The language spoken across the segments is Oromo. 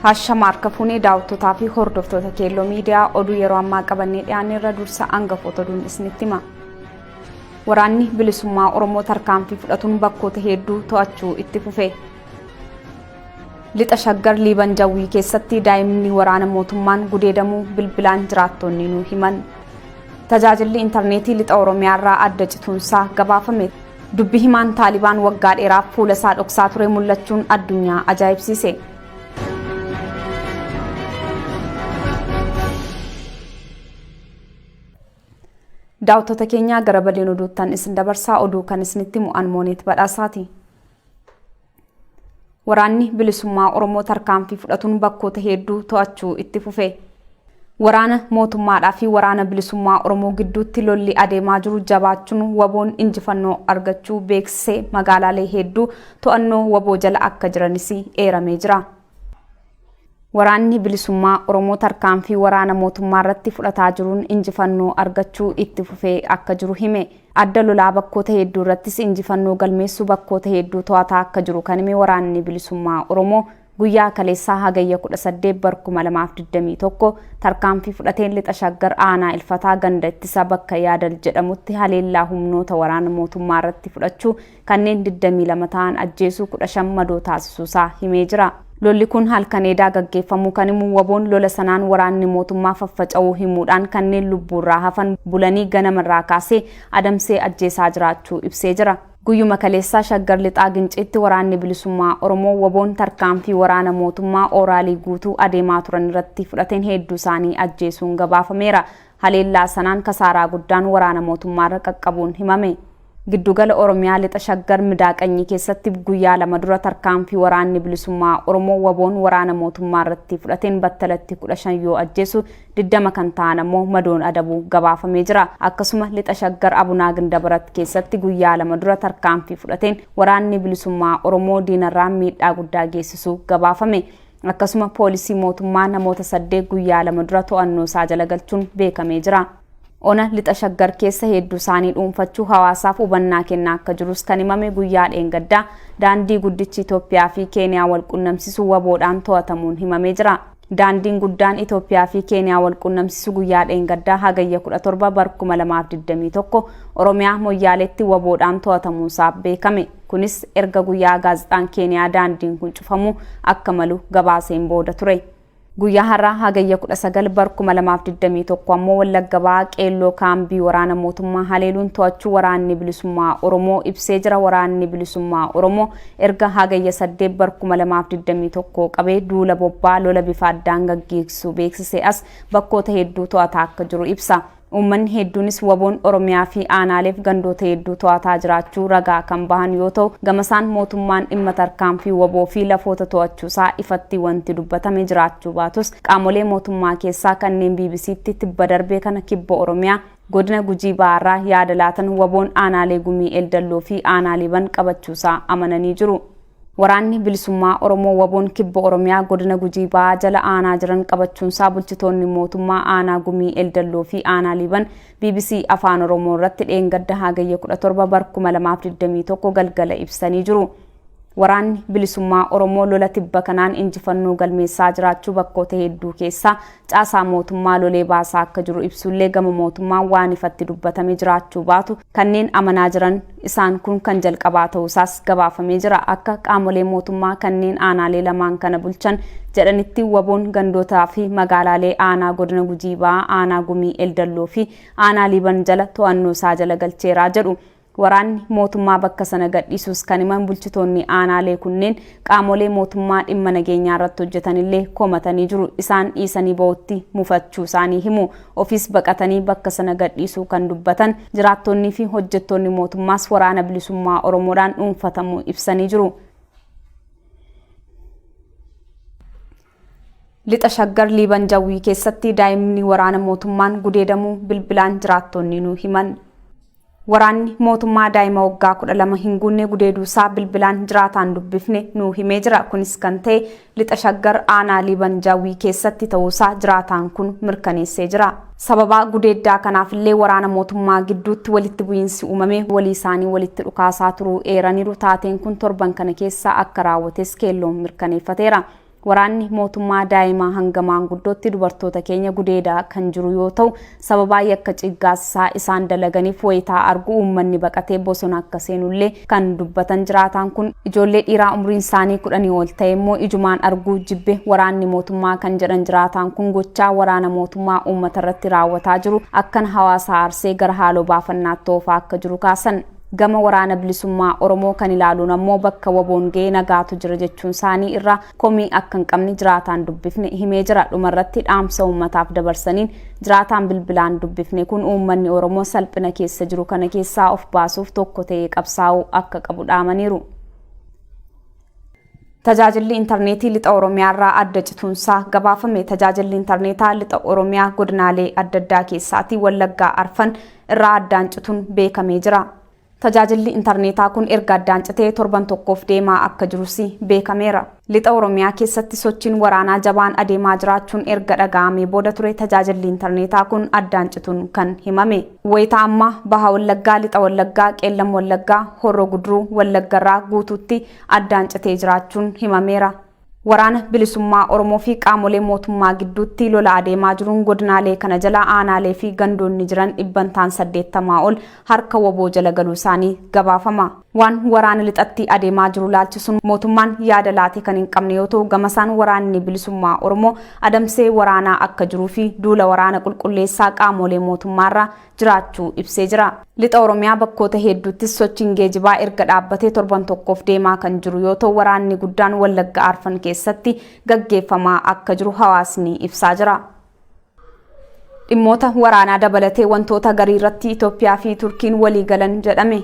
Hashama harka fuunee daawwattootaa fi hordoftoota Keelloo Miidiyaa oduu yeroo ammaa qabannee dhiyaanne irra dursa hangafoota oduun isinitti hima. Waraanni bilisummaa Oromoo tarkaanfii fudhatuun bakkoota hedduu to'achuu itti fufe. Lixa Shaggar Liiban Jawwii keessatti daa'imni waraana mootummaan gudeedamuu bilbilaan jiraattonni nu himan. Tajaajilli intarneetii lixa Oromiyaarraa adda cituunsaa gabaafame. Dubbi himaan Taalibaan waggaa dheeraaf fuula isaa dhoksaa ture mul'achuun addunyaa ajaa'ibsiise. Daawwattoota keenyaa gara baleen oduuttan isin dabarsaa oduu kan isinitti himu Anmooneet Badhaasaati. Waraanni bilisummaa Oromoo tarkaanfii fudhatuun bakkoota hedduu to'achuu itti fufe. Waraana mootummaadhaa fi waraana bilisummaa Oromoo gidduutti lolli adeemaa jiru jabaachuun waboon injifannoo argachuu beeksisee magaalaalee hedduu to'annoo waboo jala akka jiranis eeramee jira. Waraanni bilisummaa Oromoo tarkaanfii waraana mootummaa irratti fudhataa jiruun injifannoo argachuu itti fufee akka jiru hime. Adda lolaa bakkoota hedduu irrattis injifannoo galmeessuu bakkoota hedduu to'ataa akka jiru kan hime waraanni bilisummaa Oromoo guyyaa kaleessaa Hagayya 18 bar 2021 tarkaanfii fudhateen lixa Shaggar aanaa Ilfataa ganda ittisa bakka Yaadal jedhamutti haleellaa humnoota waraana mootummaa irratti fudhachuu kanneen 22 ta'an ajjeesuu 15 madoo taasisuusaa himee jira. Lolli kun halkan edaa gaggeeffamuu kan himu waboon lola sanaan waraanni mootummaa faffaca'uu himuudhaan kanneen lubbuurraa hafan bulanii ganamarraa kaasee adamsee ajjeesaa jiraachuu ibsee jira. Guyyuma kaleessaa Shaggar Lixaa Ginciitti waraanni bilisummaa Oromoo waboon tarkaanfii waraana mootummaa ooraalii guutuu adeemaa turan irratti fudhateen hedduu isaanii ajjeesuun gabaafameera. Haleellaa sanaan kasaaraa guddaan waraana mootummaarra qaqqabuun himame. Giddugala Oromiyaa Lixa Shaggar Midaaqanyii keessatti guyyaa lama dura tarkaanfii waraanni bilisummaa Oromoo waboon waraana mootummaa irratti fudhateen battalatti 15 yoo ajjeesu 20 kan ta'an ammoo madoon adabuu gabaafamee jira. Akkasuma Lixa Shaggar Abunaa Gindabarat keessatti guyyaa lama dura tarkaanfii fudhateen waraanni bilisummaa Oromoo diinarraan miidhaa guddaa geessisuu gabaafame. Akkasuma poolisii mootummaa namoota 8 guyyaa lama dura to'annoo isaa jala galchuun beekamee jira. Ona lixa Shaggar keessa hedduu isaanii dhuunfachuu hawaasaaf hubannaa kennaa akka jirus kan himame guyyaa dheengaddaa daandii guddichi Itoophiyaa fi Keeniyaa wal qunnamsisu waboodhaan to'atamuun himamee jira. Daandiin guddaan Itoophiyaa fi Keeniyaa wal qunnamsisu guyyaa dheengaddaa Hagayya 17 bar 2021 Oromiyaa Moyyaaleetti waboodhaan to'atamuunsaa beekame. Kunis erga guyyaa gaazexaan Keeniyaa daandiin kun cufamuu akka malu gabaaseen booda ture. Guyyaa har'aa Hagayya 19 bar 2021 ammoo Wallagga Bahaa Qeelloo kaambii waraana mootummaa haleeluun to'achuu waraanni bilisummaa Oromoo ibsee jira. Waraanni bilisummaa Oromoo erga Hagayya 8 bar 2021 qabee duula bobbaa lola bifa addaan gaggeessuu beeksise as bakkoota hedduu to'ataa akka jiru ibsa. Uummanni hedduunis waboon Oromiyaa fi aanaaleef gandoota hedduu to'ataa jiraachuu ragaa kan bahan yoo ta'u, gamasaan mootummaan dhimma tarkaanfii waboo fi lafoota to'achuusaa ifatti wanti dubbatame jiraachuu baatus qaamolee mootummaa keessaa kanneen BBCtti tibba darbe kana kibba Oromiyaa godina Gujii Bahaarraa yaada laatan waboon aanaalee Gumii Eldalloo fi aanaa Liiban qabachuusaa amananii jiru. Waraanni Bilisummaa Oromoo Waboon Kibba Oromiyaa Godina Gujii Bahaa jala aanaa jiran qabachuunsaa bulchitoonni mootummaa aanaa Gumii Eldalloo fi aanaa Liiban bbc Afaan Oromoo irratti dheengadda Hagayya 17 bar 2021 galgala ibsanii jiru. Waraanni Bilisummaa Oromoo lola tibba kanaan injifannoo galmeessaa jiraachuu bakkoota hedduu keessaa caasaa mootummaa lolee baasaa akka jiru ibsullee gama mootummaan waan ifatti dubbatame jiraachuu baatu kanneen amanaa jiran isaan kun kan jalqabaa ta'uusaas gabaafamee jira. Akka qaamolee mootummaa kanneen aanaalee lamaan kana bulchan jedhanitti waboon gandootaa fi magaalaalee aanaa godina Gujii Bahaa, aanaa Gumii Eldalloo fi aanaa Liiban jala to'annoo isaa jala galcheeraa jedhu. Waraanni mootummaa bakka sana gadhiisuus kan himan bulchitoonni aanaalee kunneen qaamolee mootummaa dhimma nageenyaa irratti hojjetanillee komatanii jiru. Isaan dhiisanii ba'utti mufachuu isaanii himu. Ofiis baqatanii bakka sana gadhiisuu kan dubbatan jiraattonnii fi hojjettoonni mootummaas waraana bilisummaa Oromoodhaan dhuunfatamuu ibsanii jiru. Lixa Shaggar Liiban Jawwii keessatti daa'imni waraana mootummaan gudeedamuu bilbilaan jiraattonni nu himan. Waraanni mootummaa daa'ima waggaa 12 hin guunne gudeeduusaa bilbilaan jiraataan dubbifne nu himee jira. Kunis kan ta'e Lixa Shaggar aanaa Liiban Jawwii keessatti ta'uusaa jiraataan kun mirkaneessee jira. Sababaa gudeeddaa kanaafillee waraana mootummaa gidduutti walitti bu'iinsi uumame walii isaanii walitti dhukaasaa turuu eeraniiru. Taateen kun torban kana keessa akka raawwates keelloon mirkaneeffateera. Waraanni mootummaa daa'imaa hanga maanguddootti dubartoota keenya gudeedaa kan jiru yoo ta'u, sababaa yakka ciggaasisaa isaan dalaganiif wayitaa argu uummanni baqatee bosona akka seenullee kan dubbatan jiraataan kun, ijoollee dhiiraa umriin isaanii 10 ol ta'e immoo ijumaan arguu jibbe waraanni mootummaa kan jedhan jiraataan kun, gochaa waraana mootummaa uummata irratti raawwataa jiru akkan hawaasa aarsee gara haaloo baafannaatti oofaa akka jiru kaasan. Gama Waraana Bilisummaa Oromoo kan ilaaluun ammoo bakka WBOn ga'e nagaatu jira jechuun isaanii irraa komii akka hin qabne jiraataan dubbifne himee jira. Dhumarratti dhaamsa uummataaf dabarsaniin jiraataan bilbilaan dubbifne kun uummanni Oromoo salphina keessa jiru kana keessaa of baasuuf tokko ta'ee qabsaa'uu akka qabu dhaamaniiru. Tajaajilli intarneetii lixa Oromiyaarraa adda cituunsaa gabaafame. Tajaajilli intarneetaa lixa Oromiyaa godinaalee adda addaa keessaatii Wallaggaa arfan irraa addaan cituun beekamee jira. Tajaajilli intarneetaa kun erga addaan citee torban tokkoof deemaa akka jirus beekameera. Lixa Oromiyaa keessatti sochiin waraanaa jabaan adeemaa jiraachuun erga dhaga'amee booda ture tajaajilli intarneetaa kun addaan cituun kan himame. Wayita ammaa Baha Wallaggaa, Lixa Wallaggaa, Qeellam Wallaggaa, Horro Guduruu Wallaggarraa guutuutti addaan citee jiraachuun himameera. Waraana Bilisummaa Oromoo fi qaamolee mootummaa gidduutti lola adeemaa jiruun godinaalee kana jala aanaalee fi gandoonni jiran dhibbantaan 80 ol harka wbo jala galuu isaanii gabaafama. Waan waraana lixatti adeemaa jiru laalchisuun mootummaan yaada laate kan hin qabne yoo ta'u, gamasaan Waraanni Bilisummaa Oromoo adamsee waraanaa akka jiruu fi duula waraana qulqulleessaa qaamolee mootummaarra jiraachuu ibsee jira. Lixa Oromiyaa bakkoota heedduuttis sochiin geejibaa erga dhaabbatee torban tokkoof deemaa kan jiru yoo ta'u waraanni guddaan Wallagga Arfan keessatti gaggeeffamaa akka jiru hawaasni ibsaa jira. Dhimmoota waraanaa dabalatee wantoota gariirratti Itoophiyaa fi Turkiin waliigalan jedhame.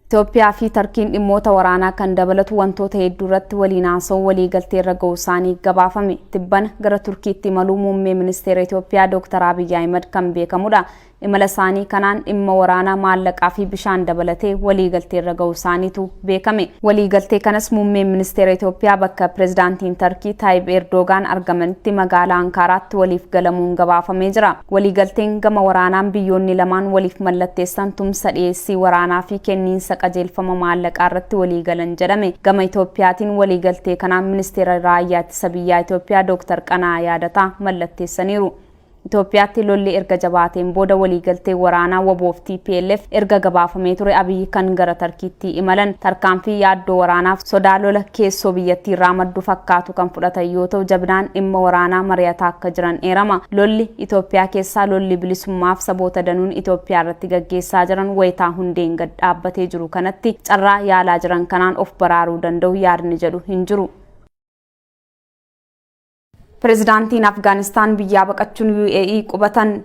Itoophiyaa fi Tarkiin dhimmoota waraanaa kan dabalatu wantoota hedduurratti waliin haasa'uu waliigalteerra ga'uusaanii gabaafame. Tibbana gara Turkiitti imaluu Muummee Ministeera Itoophiyaa Dooktar Abiy Ahimad kan beekamudha. Imala isaanii kanaan dhimma waraanaa, maallaqaa fi bishaan dabalatee waliigalteerra ga'uusaaniitu beekame. Waliigaltee kanas Muummeen Ministeera Itoophiyaa bakka Pirezidaantiin Tarkii Taayib Eerdoogaan argamanitti magaalaa Ankaaraatti waliif galamuun gabaafamee jira. Waliigalteen gama waraanaan biyyoonni lamaan waliif mallatteessan tumsa dhiyeessii waraanaa fi kenniinsa qajeelfama maallaqaa irratti waliigalan jedhame. Gama Itoophiyaatiin waliigaltee kanaan Ministeera Raayyaa Ittisa Biyyaa Itoophiyaa Dooktar Qana'aa Yaadataa mallatteessaniiru. Itoophiyaatti lolli erga jabaateen booda waliigalteen waraanaa wbo fi tplf erga gabaafamee ture Abiy kan gara Tarkiitti imalan. Tarkaanfii yaaddoo waraanaaf sodaa lola keessoo biyyattiirraa maddu fakkaatu kan fudhatan yoo ta'u jabinaan dhimma waraanaa mari'ataa akka jiran eerama. Lolli Itoophiyaa keessaa lolli bilisummaaf saboota danuun Itoophiyaa irratti gaggeessaa jiran wayitaa hundeen gad dhaabbatee jiru kanatti carraa yaalaa jiran kanaan of baraaruu danda'u yaadni jedhu hin jiru. Pirezidaantiin Afgaanistaan biyyaa baqachuun UAE qubatan.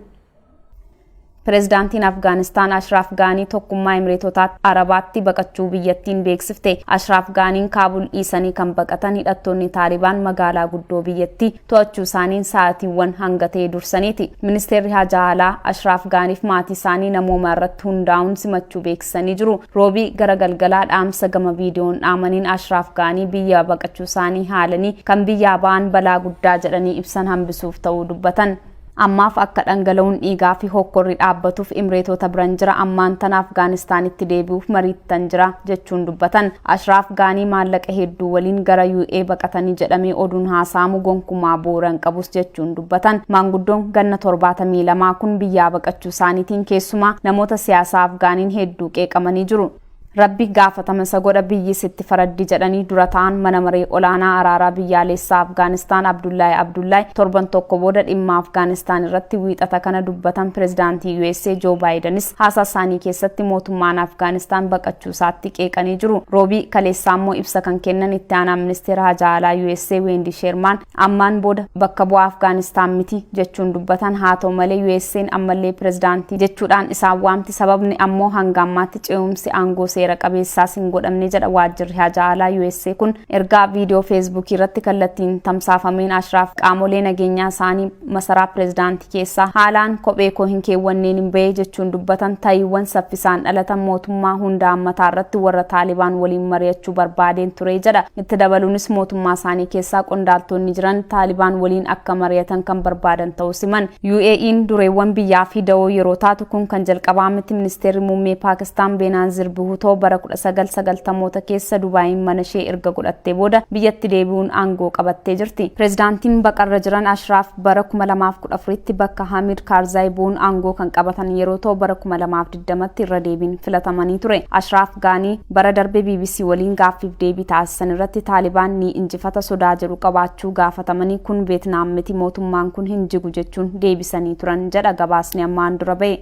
Pirezidaantiin Afgaanistaan Ashraaf Gaanii Tokkummaa Emireetota Arabaatti baqachuu biyyattiin beeksifte. Ashraaf Gaaniin Kaabul dhiisanii kan baqatan hidhattoonni Taalibaan magaalaa guddoo biyyattii to'achuu isaaniin sa'aatiiwwan hanga ta'e dursaniiti. Ministeerri Haajaa Alaa Ashraaf Gaaniif maatii isaanii namooma irratti hundaa'uun simachuu beeksisanii jiru. Roobii gara galgalaa dhaamsa gama viidiyoon dhaamaniin Ashraaf Gaanii biyya baqachuusaanii haalanii kan biyyaa ba'an balaa guddaa jedhanii ibsan hambisuuf ta'uu dubbatan. Ammaaf akka dhangala'uun dhiigaa fi hokkorri dhaabbatuuf Imreetota biran jira, ammaan tana Afgaanistaanitti deebi'uuf mariittan jira, jechuun dubbatan. Ashraaf Gaanii maallaqa hedduu waliin gara UA baqatanii jedhamee oduun haasa'amu gonkumaa bu'uura hin qabus jechuun dubbatan. Maanguddoon ganna 72 kun biyyaa baqachuusaaniitiin keessumaa namoota siyaasaa Afgaaniin hedduu qeeqamanii jiru. Rabbi gaafatama isa godha, biyyis itti faraddi jedhanii dura ta'aan mana maree olaanaa araaraa biyyaaleessaa Afgaanistaan Abdullaay Abdullaay torban tokko booda dhimma Afgaanistaan irratti Wiixata kana dubbatan. Pirezidaantii usa Joo Baayidanis haasaa isaanii keessatti mootummaan Afgaanistaan baqachuu isaatti qeeqanii jiru. Roobii kaleessaa immoo ibsa kan kennan itti aanaan ministeera hajaa alaa usa Weendi Sheermaan ammaan booda bakka bu'aa Afgaanistaan miti jechuun dubbatan. Haa ta'u malee USAn ammallee pirezidaantii jechuudhaan isaan waamti. Sababni ammoo hanga ammaatti ce'umsi aangoo seera qabeessaas hin godhamne jedha waajjirri haajaa alaa usa kun. Ergaa viidiyoo Feesbuukii irratti kallattiin tamsaafameen Ashraaf qaamolee nageenyaa isaanii masaraa pirezidaantii keessaa haalaan kophee koo hin keewwanneenin ba'e jechuun dubbatan. Ta'iiwwan saffisaan dhalatan mootummaa hunda hammataa irratti warra Taalibaan waliin mari'achuu barbaadeen ture jedha. Itti dabaluunis mootummaa isaanii keessaa qondaaltonni jiran Taalibaan waliin akka mari'atan kan barbaadan ta'uus himan. UAE'n dureewwan biyyaa fi dawoo yeroo taatu kun kan jalqabaa miti. Ministeerri Muummee Paakistaan Beenaanzir Bihutoo bara 1990moota keessa Dubaayin mana ishee erga godhattee booda biyyatti deebi'uun aangoo qabattee jirti. Pireezidaantiin baqarra jiran Ashraaf bara 2014tti bakka Hamid Kaarzaay bu'uun aangoo kan qabatan yeroo ta'u bara 2020tti irra deebiin filatamanii ture. Ashraaf Gaanii bara darbe BBC waliin gaaffiif deebii taasisan irratti Taalibaan ni injifata sodaa jedhu qabaachuu gaafatamanii kun Veetnaam miti, mootummaan kun hin jigu jechuun deebisanii turan jedha gabaasni ammaan dura ba'e.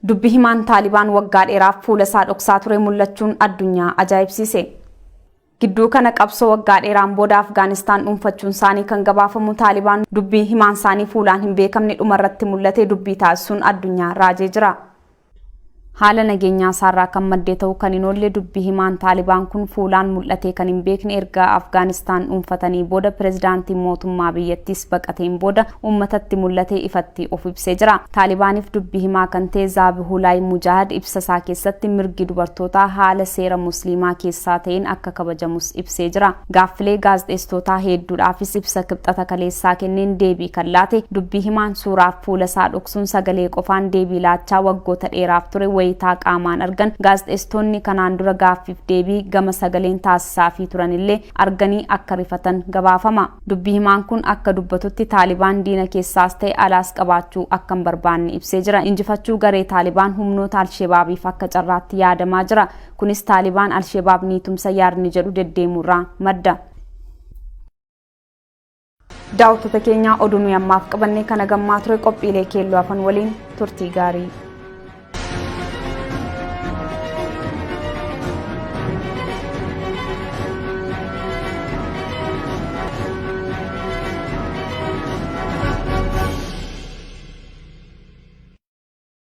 Dubbi himaan Taalibaan waggaa dheeraaf fuula isaa dhoksaa ture mul'achuun addunyaa ajaa'ibsiise. Gidduu kana qabsoo waggaa dheeraan booda Afgaanistaan dhuunfachuun isaanii kan gabaafamu Taalibaan dubbii himaan isaanii fuulaan hin beekamne dhumarratti mul'ate dubbii taasisuun addunyaa raajee jira. Haala nageenyaa isaarraa kan maddee ta'uu kan hin oolle dubbii himaan Taalibaan kun fuulaan mul'atee kan hin beekne erga Afgaanistaan dhuunfatanii booda pireezidaantiin mootummaa biyyattiis baqateen booda uummatatti mul'atee ifatti of ibsee jira. Taalibaaniif dubbii himaa kan ta'e Zaabihulaay Mujaahid ibsa isaa keessatti mirgi dubartootaa haala seera musliimaa keessaa ta'een akka kabajamus ibsee jira. Gaaffilee gaazexeessitootaa hedduudhaafis ibsa Kibxata kaleessaa kenneen deebii kan laate dubbii himaan suuraaf fuula isaa dhoksuun sagalee qofaan deebii laachaa waggoota dheeraaf ture wayitaa qaamaan argan gaazexeessitoonni kanaan dura gaaffiif deebii gama sagaleen taasisaafii turanillee arganii akka rifatan gabaafama. Dubbii himaan kun akka dubbatutti Taalibaan diina keessaas ta'e alaas qabaachuu akka hin barbaanne ibsee jira. Injifachuu garee Taalibaan humnoota Alshabaabiif akka carraatti yaadamaa jira. Kunis Taalibaan Alshabaab ni tumsa yaadni jedhu deddeemuurraa madda. Daawwattoota keenya, oduu nuyi ammaaf qabanne kana gammaa ture. Qophiilee keelloo hafan waliin turtii gaarii.